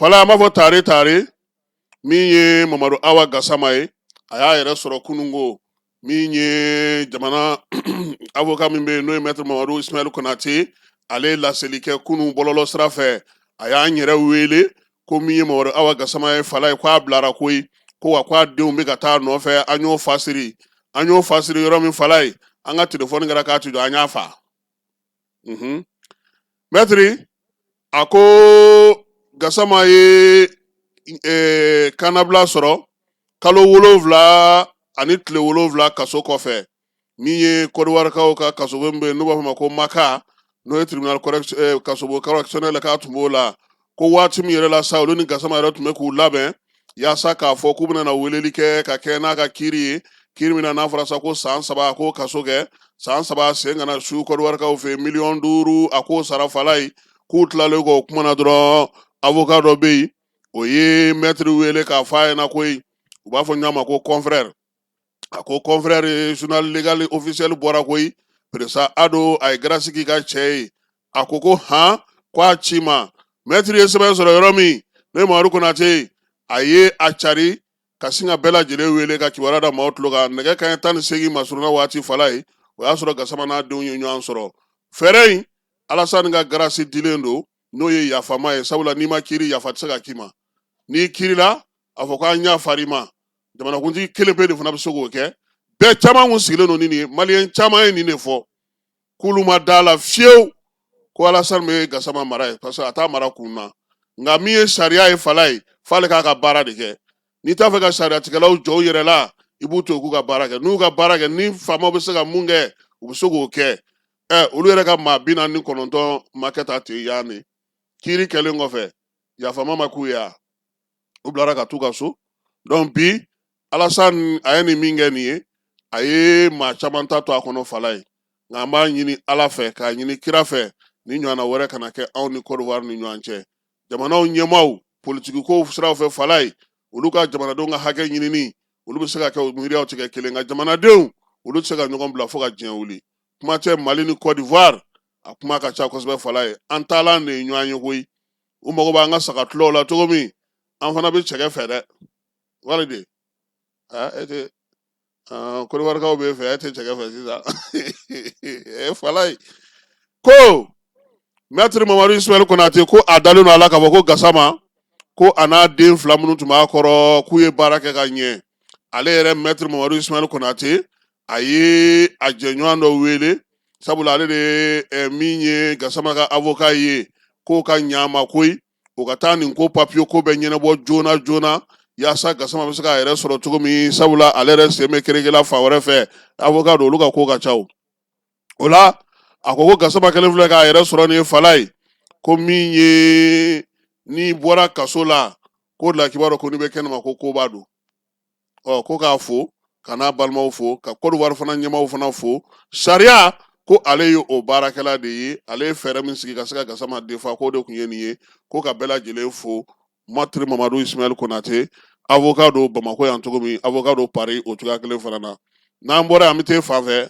Fala, an b'a fɔ tare tare. Min ye Mamadu Awa Gasama ye, a y'a yɛrɛ sɔrɔ kununko. Min ye jamana avocat min bɛ yen, n'o ye maître Mamadu Ismaël Konate, ale ye laseli kɛ kunun bɔlɔlɔ sira fɛ. A y'an yɛrɛ wele ko min ye Mamadu Awa Gasama ye, Fala ye, k'a bilara koyi, ko wa k'a denw bɛ ka taa nɔfɛ. An y'o fasiri, an y'o fasiri yɔrɔ min, Fala ye, an ka telefɔni kɛra k'a ti jɔ, an y'a fa. Mɛtiri a ko Gasama ye kannabila sɔrɔ kalo 7 ani tile 7 kaso kɔfɛ. Min ye Kɔdiwarikaw ka kasobon min bɛ yen, n'u b'a fɔ ma ko Maka, n'o ye tribunal kasobon correctionnel, k'a tun b'o la. Ko waati min yɛrɛ la sa, olu ni Gasama yɛrɛ tun bɛ k'u labɛn yaasa k'a fɔ k'u bɛna na weleli kɛ ka kɛ n'a ka kiiri ye, kiiri min na n'a fɔra sa ko san 3 a k'o kaso kɛ, san 3 sen kana su Kɔdiwarikaw fɛ, miliyɔn 5 a k'o sara. Fala ye, k'u tilalen kɔ o kuma na dɔrɔn, avocat dɔ bɛ yen, o ye mɛtiri wele k'a fɔ a ɲɛna koyi, u b'a fɔ ɲɔgɔn ma ko confrère. A ko confrère, journal légal officiel bɔra koyi, président Ado a ye grâce k'i ka cɛ ye. A ko ko han, ko a ci ma. Mɛtiri ye sɛbɛn sɔrɔ yɔrɔ min, n'o ye Mamadu Konate ye, a ye a cari ka sin ka bɛɛ lajɛlen wele ka kibaruya da maaw tulo kan. Nɛgɛ kanɲɛ 18 masurunna waati, Fala ye, o y'a sɔrɔ Gasama n'a denw ye ɲɔgɔn sɔrɔ. Fɛɛrɛ in, Alasani ka grâce dilen don, n'o ye yafama ye, sabula n'i ma kiiri, yafa tɛ se ka k'i ma. N'i kiirila, a fɔ k'an yafar'i ma. Jamanakuntigi kelen pe de fana bɛ se k'o kɛ. Bɛɛ caman kun sigilen don ni nin ye. Maliyɛn caman ye nin de fɔ k'olu ma da la fiyewu ko Alasani bɛ Gasama mara ye, parce que a t'a mara kun na. Nka min ye sariya ye, Fala ye, f'ale k'a ka baara de kɛ. N'i t'a fɛ ka sariyatigɛlaw jɔ u yɛrɛ la, i b'u to u k'u ka baara kɛ. N'u ka baara kɛ, ni faamaw bɛ se ka mun kɛ, u bɛ se k'o kɛ. Olu yɛrɛ ka maa 49 ma kɛ ta ten yan de. Kiiri kɛlen kɔfɛ, yafama ma k'u ye, u bilara ka t'u ka so. Donc bi, Alasani a ye nin min kɛ nin ye, a ye maa caman ta to a kɔnɔ, Fala ye. Nka an b'a ɲini Ala fɛ, k'a ɲini kira fɛ, ni ɲɔgɔnna wɛrɛ kana kɛ anw ni Kɔdiwari ni ɲɔgɔn cɛ. Jamanaw ɲɛmaaw, politikikow siraw fɛ, Fala ye, olu ka jamanadenw ka hakɛ ɲinini, olu bɛ se ka kɛ, u miiriyaw tɛ kɛ kelen, nka jamanadenw, olu tɛ se ka ɲɔgɔn bila fo ka diɲɛ wuli. Kuma tɛ Mali ni Kɔdiwari, a kuma ka ca kosɛbɛ, Fala ye. An taalan de ye ɲɔgɔn ye koyi. U mago b'an ka sagatulɔw la cogo min, an fana bɛ cɛkɛ fɛ dɛ. Wali de e tɛ Kɔdiwarikaw bɛ fɛ, e tɛ cɛkɛ fɛ sisan. E Fala ye, ko mɛtiri Mamadu Ismaël Konate ko a dalen don a la k'a fɔ ko Gasama, ko a n'a den fila minnu tun b'a kɔrɔ, k'u ye baara kɛ ka ɲɛ. Ale yɛrɛ, mɛtiri Mamadu Ismaël Konate, a ye a jɛɲɔgɔn dɔ wele, sabula ale de ye min ye Gasama ka avocat ye, k'o ka ɲa ma koyi, o ka taa nin ko papiye ko bɛɛ ɲɛnabɔ joona joona, yaasa Gasama bɛ se k'a yɛrɛ sɔrɔ cogo min, sabula ale yɛrɛ sen bɛ kerekela fan wɛrɛ fɛ, avocat don, olu ka ko ka ca. O la, a ko ko Gasama kɛlen filɛ k'a yɛrɛ sɔrɔ nin ye, Fala ye, ko min ye n'i bɔra kaso la, k'o de la k'i b'a dɔn ko n'i bɛ kɛnɛma, ko koba don. Ɔ ko k'a fo, ka n'a balimaw fo, ka Kɔdiwari fana ɲɛmaaw fana fo. Sariya ko ale ye o baarakɛla de ye, ale ye fɛɛrɛ min sigi ka se ka Gasama defa, k'o de tun ye nin ye. Ko ka bɛɛ lajɛlen fo. Maitre Mamadu Ismaël Konate, avocat don Bamakɔ yan cogo min, avocat don Paris o cogoya kelen fana na. N'an bɔra yan, an bɛ taa fan fɛ.